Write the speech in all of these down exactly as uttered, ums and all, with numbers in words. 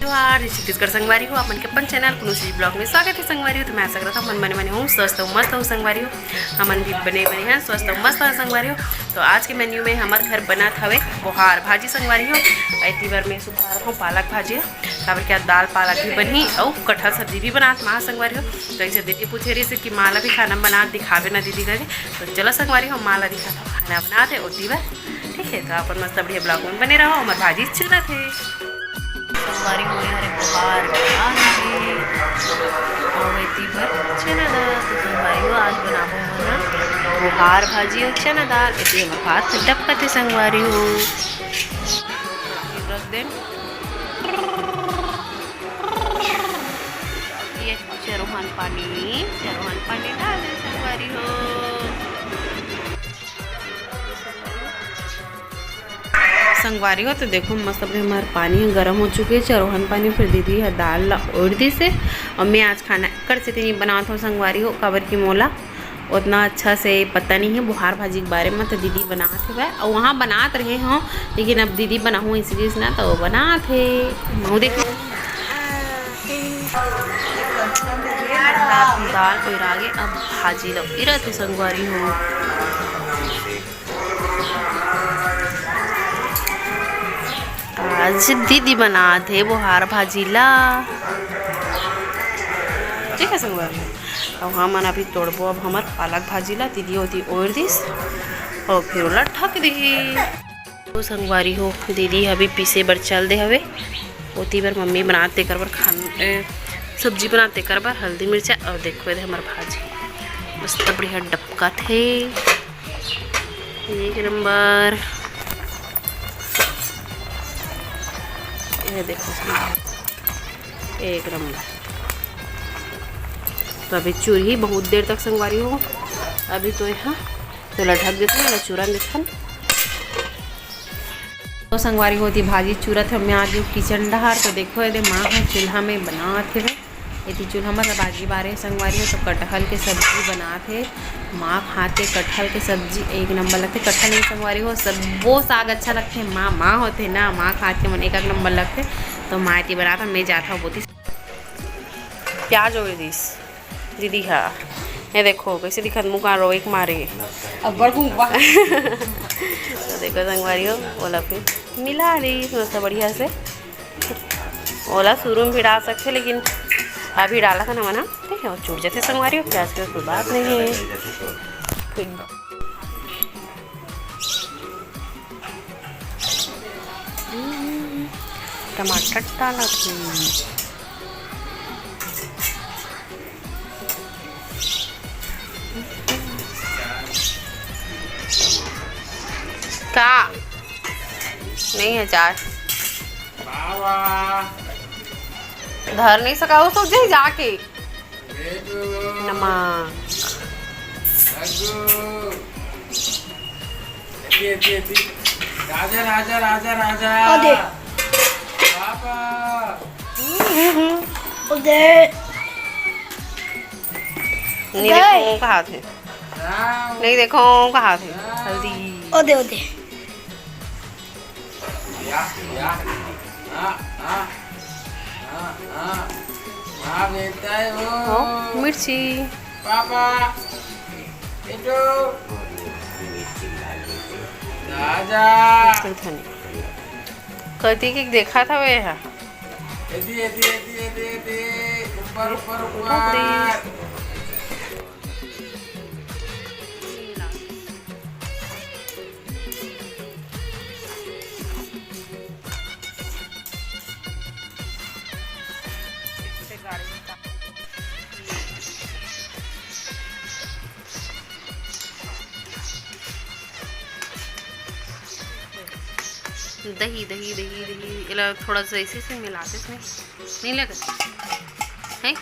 जोहार, जय छत्तीसगढ़ संगवारी हो, आप मन के अपन चैनल कुनुसी ब्लॉग में स्वागत है संगवारी हो। तो मैं आशा करता हूँ मन बने बने हूँ, स्वस्थ हूँ, मस्त हूँ संगवारी हो। हमन भी बने बने हैं, स्वस्थ हूँ, मस्त हूँ संगवारी हो। तो आज के मेन्यू में हमार घर बनात हवे बोहार भाजी संगवारी हो। एती बर मैं सुधारत हूँ पालक भाजी, काबर के आज दाल पालक भी बनही अउ कटहल सब्जी भी बनात मा संगवारी हो। तो एक झन दीदी पूछे रहिस कि माँ ला भी खाना बना दिखाबे ना दीदी करके। तो चलो संगवारी हो, माँ ला दिखात हूँ खाना बनात हे ओती बर। ठीक है, तो अपन मस्त बढ़िया ब्लॉग में बने रहो। हमर भाजी चुरत हे संगवारी हो, यहाँ रे बोहार भाजी अउ एती बर चना दाल। तो संगवारी हो, आज बनाबो हमन बोहार भाजी अउ चना दाल। एती हमर भात डबकत हे संगवारी हो, रख देन। ये चरोहन पानी, चरोहन पानी डाल दे संगवारी हो। संगवारी हो, तो देखो मस्त बढ़िया हमार पानी ह गरम हो चुके हे, चरोहन पानी। फिर दीदी ह दाल ला ओढ़ दिस हे। अउ मैं आज खाना कर से नहीं बनावत हूँ संगवारी हो, काबर की मोला उतना अच्छा से पता नहीं है बोहार भाजी के बारे में, तो दीदी बनात हवय। अउ वहाँ बनात रहे हो, लेकिन अब दीदी बनाहूँ इसी चीज ना, तो बनात हे। महू देखो दाल ओइरा गे, अब भाजी ला ओइरत हे संगवारी हो। आज दीदी बनात हे बोहार भाजी ला। ठीक है संगवारी, अब हमन अभी तोड़बो अब हमर पालक भाजी ला। दीदी ओती ओढ़ दिस अउ फिर ओला ढक दिही। तो संगवारी हो, दीदी अभी पीसे बर चल दे हवे, ओती बर मम्मी बनात तेकर बर खान-, ए, सब्जी बनात तेकर बर हल्दी मिर्चा। अउ देखो, ये दे हमर भाजी मस्त बढ़िया डबकत हे। एक नंबर। ये देखो, एक नंबर। तो अभी चूरही बहुत देर तक संगवारी हो। अभी तो यहाँ तो ला ढक देथन, ला चूरन देथन। तो संगवारी हो, एती भाजी चूरत हे, मैं आ गई किचन डहार। तो देखो, ये दे माँ ह चूल्हा में बनात हे। एती चूल्हा म सब आगी बारे संगवारी हो, तो कटहल के सब्जी बनात हे। माँ खाते कटहल के सब्जी एक नंबर लगथे। कटहल नहीं संगवारी हो, सब वो साग अच्छा लगथे। माँ, माँ होथे ना, माँ खाते मन एक, एक नंबर लगथे। तो माँ एती बनात हे, मैं जात हूँ बोती। प्याज ओढ़ दिस दीदी हा। ये देखो कैसे दिखत, मुँह कान रोए के मारे। अब्बड़ गुंगवा। तो देखो संगवारी हो, ओला फिर मिला दिस मस्त बढ़िया से। ओला शुरू में भी डाल सकथे, लेकिन अभी डालत हन हमन ह, ठीक है, वो चुड़ जथे संगवारी हो, प्याज के कोई बात नहीं है। फिर टमाटर डालत हन। का नहीं है चाय? बाबा। धर नहीं सका, वो सोचे जाके। बेटू। नमक। रघु। एती, एती, एती। राजा, राजा, राजा, राजा। अदे। पापा। अदे। नहीं, अदे। देखो, वो कहा थे? राम। नहीं, देखो, वो कहा थे? राम। हल्दी। अदे, अदे। या, या। हाँ, हाँ। हाँ, हाँ। हाँ, बेटा है वो। ओ, मिर्ची। पापा। बेटू। राजा। कति के देखा था वे हा? एती, एती, एती, एती, एती। ऊपर, ऊपर, ऊपर। दही, दही, दही, दही, एला थोड़ा सा ऐसे से मिलाते इसमें, नहीं लगा? है?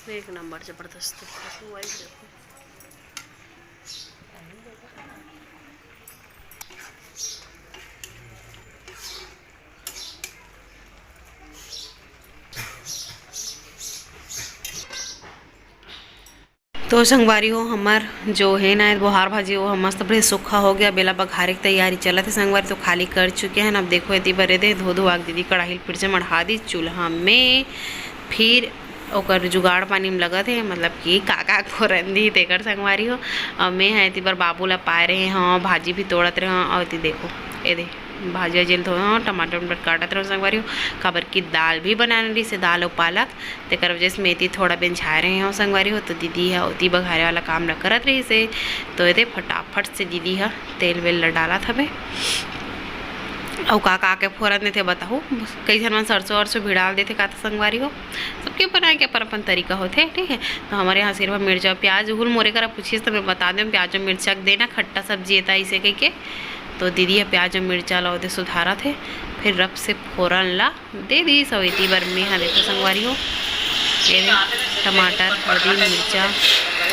एक नंबर जबरदस्त। तो संगवारी हो, हमर जो है ना बोहार भाजी, वो ह मस्त बढ़िया सूखा हो गया। बेला बघारे के तैयारी चलत है संगवारी, तो खाली कर चुके हैं। अब देखो, एती बरे दे धो धुआ के दीदी कढ़ाई ल फिर से मढ़ा दी चूल्हा में, फिर ओकर जुगाड़ पानी में लगत है, मतलब कि का का फोरन दी तेकर संगवारी हो। और मैं ह एती बर बाबू ला पाए रहे हूँ, भाजी भी तोड़त रहे हूँ। और एती देखो, ए दे भाजी वाजी ल धोए हूँ, टमाटर उमाटर काटत रहे हूँ संगवारी हो, काबर कि दाल भी बनाने रही से, दाल और पालक, तेकर वजह से मैं एती थोड़ा बेंझाए रहे हूँ संगवारी हो। तो दीदी ह ओती बघारे वाला काम ला करत रही से, तो एदे फटाफट से दीदी ह तेल वेल ला डालत हवे। अउ का का के फोरन देथे बताहू, कई झन मन सरसों वरसों भी डाल देथे, का त संगवारी हो, सबके बनाए के अपन अपन तरीका होथे, ठीक है। तो हमारे यहाँ सिर्फ मिर्चा प्याज उहुल मोरे करा पूछिस तो मैं बता दें, प्याज और मिर्चा के देना, खट्टा सब्जी एता इसे कह के। तो दीदी ह प्याज और मिर्चा ला ओदे सुधारत हे, फिर रफ से फोरन ला दे दी। सवेती बर में हा देखो संगवारी हो, ये दे टमाटर, हल्दी, मिर्चा,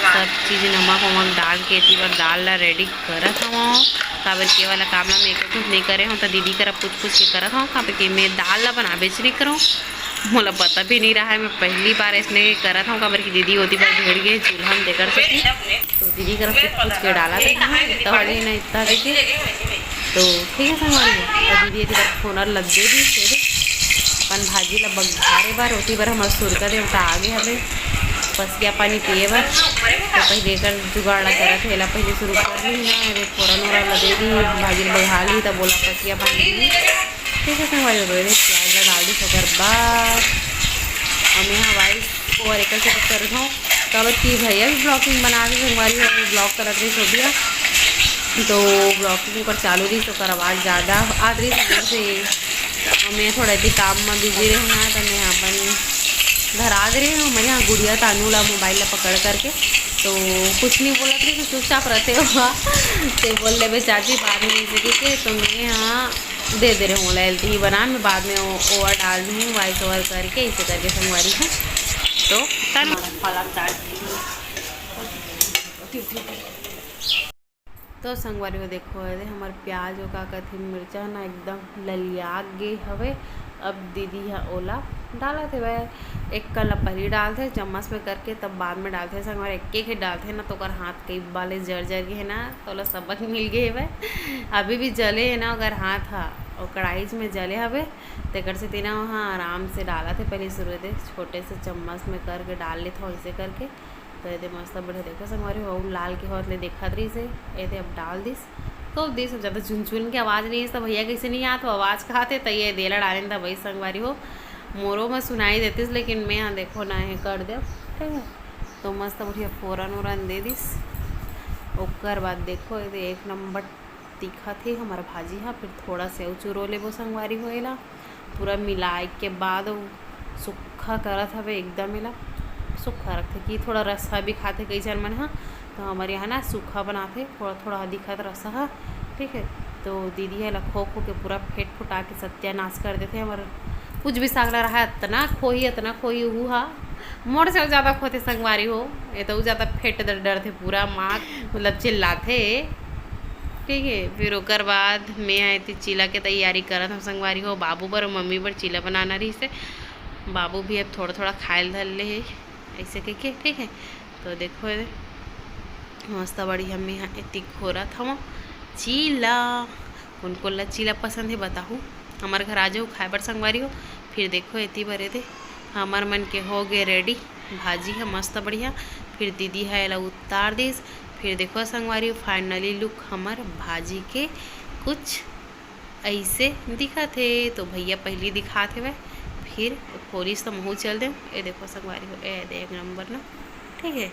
सब चीज, नमक वमक डाल के एती बर दाल ला रेडी करत हवं। काबर के वाला काम ला मैं एको कुछ नहीं करे हूँ, तो दीदी करा पूछ पूछ के करत हूँ, काबर के मैं दाल ला बनाबेच नहीं करूँ, मोला पता भी नहीं रहा है। मैं पहली बार इसने करत हूँ, काबर की दीदी ओती बर भिड़ गए चूल्हा में देकर से। तो दीदी करा पूछ पूछ के डाला थे, तो हली ना इतना देखे। तो ठीक है संगवारी हो, तो दीदी एती बर फोरन ला दे दी, फिर अपन भाजी ला बघारे बर, ओती बर हमर सुरका देवता आगे हवे पसिया पानी पिए बर। तो पहले एकर जुगाड़ ला करत हे, एला पहले शुरू कर ली ना, अरे फोरन ओरन ला दे दी, भाजी ला बघा ली, तब ओला पसिया पानी दी। ठीक है संगवारी हो, तो एदे प्याज ला डाल दी, ओकर बाद अब मैं वॉइस ओवर एकर से करत हूँ। काबर कि भैया भी ब्लॉगिंग बना के संगवारी हो, ब्लॉग करत रही छोटिया, तो ब्लॉगिंग पर चालू रही, तो ओकर आवाज़ ज़्यादा आत रही जोर से। तो मैं थोड़ा एती काम में बिजी रहे ना, तो मैं अपन घर आ गए रहे हूँ। मैं यहाँ गुड़िया तानू ला मोबाइल ला पकड़ करके, तो कुछ नहीं बोलत रही, तो चुपचाप रहते हो। ते बोल ले बे चाची, बाद में इसे के, तो मैं यहाँ दे दे रहे हूँ, ओला एलती ही बना, मैं बाद में ओ-, ओवर डाल दूँ, वॉइस ओवर करके, इसे करके संगवारी हूँ। तो तन तो संगवारी हो, देखो, ये दे हमर प्याज हो, का कथिन, मिर्चा ना एकदम ललिया गे हवे। अब दीदी ह ओला डालत हवय, एक कला पहली डालथे चम्मच में करके, तब बाद में डालथे संगवारी। एक एक ही डालथे ना, तो ओकर हाथ कई बाले जर जर गे हे ना, तो ओला सबक मिल गे हवय। अभी भी जले हे ना ओकर हाथ ह, ओ कढ़ाई में जले हवे, तेकर सेती ना ओहा आराम से डालत हे। पहले शुरू दे छोटे से चम्मच में करके डाल लेथव, ऐसे करके। तो एदे मस्त बढ़िया देखो संगवारी हो, अउ लाल के होत ले देखत रहिस हे, एदे अब डाल दिस। तो दिस अब ज़्यादा चुन चुन के आवाज़ नहीं हे, तो भैया कैसे नहीं आत, वो आवाज़ खाते, तो ये देला डालेन था भाई संगवारी हो। मोरो में सुनाई देतिस, लेकिन मैं यहाँ देखो ना हे कर दे, ठीक है। तो मस्त बढ़िया फोरन ओरन दे दिस। ओकर बाद देखो, एदे एक नंबर दिखत हे हमर भाजी हा। फिर थोड़ा सेव चुरो लेबो संगवारी हो, एला पूरा मिलाए के बाद अउ सूखा करत हवे एकदम एला। सूखा रखथे कि थोड़ा रसा भी खाथे कई झन मन हा, तो हमर यहाँ ना सूखा बनाथे, थोड़ा थोड़ा दिखत रसा हा, ठीक है। तो दीदी हा एला खो खो के पूरा फेट फुटा के सत्यानाश कर देथे। हमर कुछ भी साग ला रहा, इतना खोही, इतना खोही, उहू हा मोर से ज़्यादा खोथे संगवारी हो, ये तो ज़्यादा फेट डर, डरथे पूरा माँ, मतलब चिल्लाथे। ठीक है, फिर ओकर बाद मैं आए थी चीला के तैयारी करत हम संगवारी हो, बाबू बर, मम्मी बर चीला बनाना रहिस हे। बाबू भी अब थोड़ा थोड़ा खाए ल धर ले हे, ऐसे कह के, ठीक है। तो देखो ये मस्त बढ़िया मैं यहाँ एती खोरत हवं चीला। कोन कोन ला चीला पसंद हे बताहू, हमर घर आ जाहू खाए बर संगवारी हो। फिर देखो एती बरे दे हमर मन के हो गे रेडी, भाजी ह मस्त बढ़िया। फिर दीदी ह एला उतार दिस। फिर देखो संगवारी हो, फाइनली लुक हमर भाजी के कुछ ऐसे दिखत हे। तो भैया पहली दिखात हेवय, फिर खोलिस तो महू चल देम। ए देखो संगवारी हो, ए दे एक नंबर ना, ठीक है।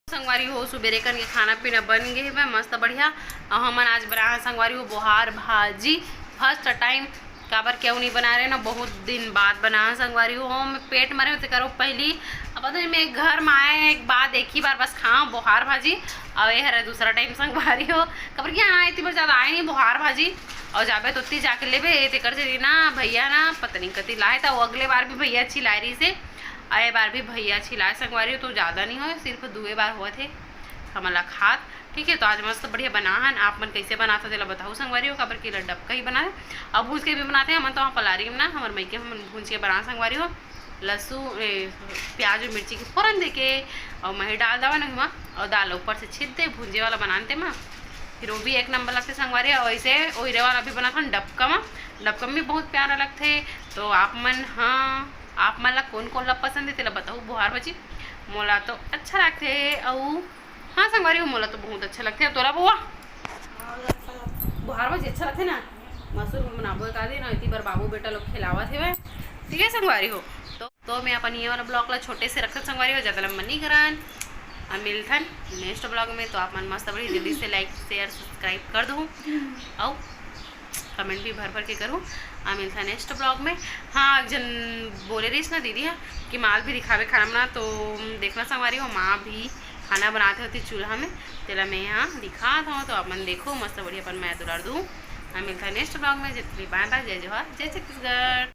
संगवारी हो, सुबेरे कन के खाना पीना बन गे हे, मस्त बढ़िया। अउ हमन आज बनाए हन संगवारी हो बोहार भाजी, फर्स्ट टाइम। काबर के अउ नहीं बना रहे ना, बहुत दिन बाद बना हन संगवारी हो। हम पेट मरे होते करो पहली, अब पता नहीं, मैं घर में आए एक बाद, एक ही बार बस खाओ बोहार भाजी। और ये हरे दूसरा टाइम संगवारी हो, काबर के यहाँ इतनी बार ज़्यादा आए नहीं बोहार भाजी। और जाबे तो उतनी जाके लेबे, ये तेकर से ना भैया ना पता नहीं कति लाए था, वो अगले बार भी भैया अच्छी लाए रही से। अउ ए बार भी भैया छिलाए संगवारी हो, तो ज़्यादा नहीं होए, सिर्फ दुए बार होवत हे हमन ला खात। ठीक है, तो आज मस्त बढ़िया बना हन। आप मन कैसे बनात हो, तेला बताहू संगवारी हो, काबर के एला डबका ही बनाए। अब भूंज के भी बनाते हैं हमन, तो वहाँ पलारी में ना, हमर मइके हमन भूंज के बना संगवारी हो। लहसुन, ए, प्याज और मिर्ची के फोरन देके, और मही डाल देवन ओमा, और दाल ऊपर से छिट दे, भुंजे वाला बनान तेमा। फिर वो भी एक नंबर लगथे संगवारी हो। और वैसे ओहिरे वाला भी बनाथन डबका मा, डबका में भी बहुत प्यारा लगथे। तो आप मन, हाँ, आप मन ला कौन कौन ला पसंद है, तेला बताओ बुहार भजी। मोला तो अच्छा लगथे। अउ हाँ संगवारी हो, मोला तो बहुत अच्छा लगथे। तोला बउआ? बुहार भजी अच्छा लगथे ना? मसूर में बनाबो एक आदि ना, इतनी बार बाबू बेटा लोग खिलावत हेवय। ठीक है संगवारी हो, तो, तो मैं अपन ये वाला ब्लॉग ला छोटे से रखत संगवारी हो, ज़्यादा लंबा नहीं करन। अब मिलथन नेक्स्ट ब्लॉग में। तो आप मन मस्त बड़ी जल्दी से लाइक, शेयर, सब्सक्राइब कर दो, और कमेंट भी भर भर के करूँ। आ मिलथन नेक्स्ट ब्लॉग में। हाँ, एक जन बोले रहीस ना दीदी, हाँ, कि माल भी दिखावे खाना बना, तो देखना संगवारी हो, माँ भी खाना बनाते होती चूल्हा में, तेला मैं यहाँ दिखात हूँ। तो अपन देखो, मस्त बढ़िया अपन मैं दुलार दूँ। आ मिलथन नेक्स्ट ब्लॉग में। जब तक बाय बाय, जय जोहार, जय छत्तीसगढ़।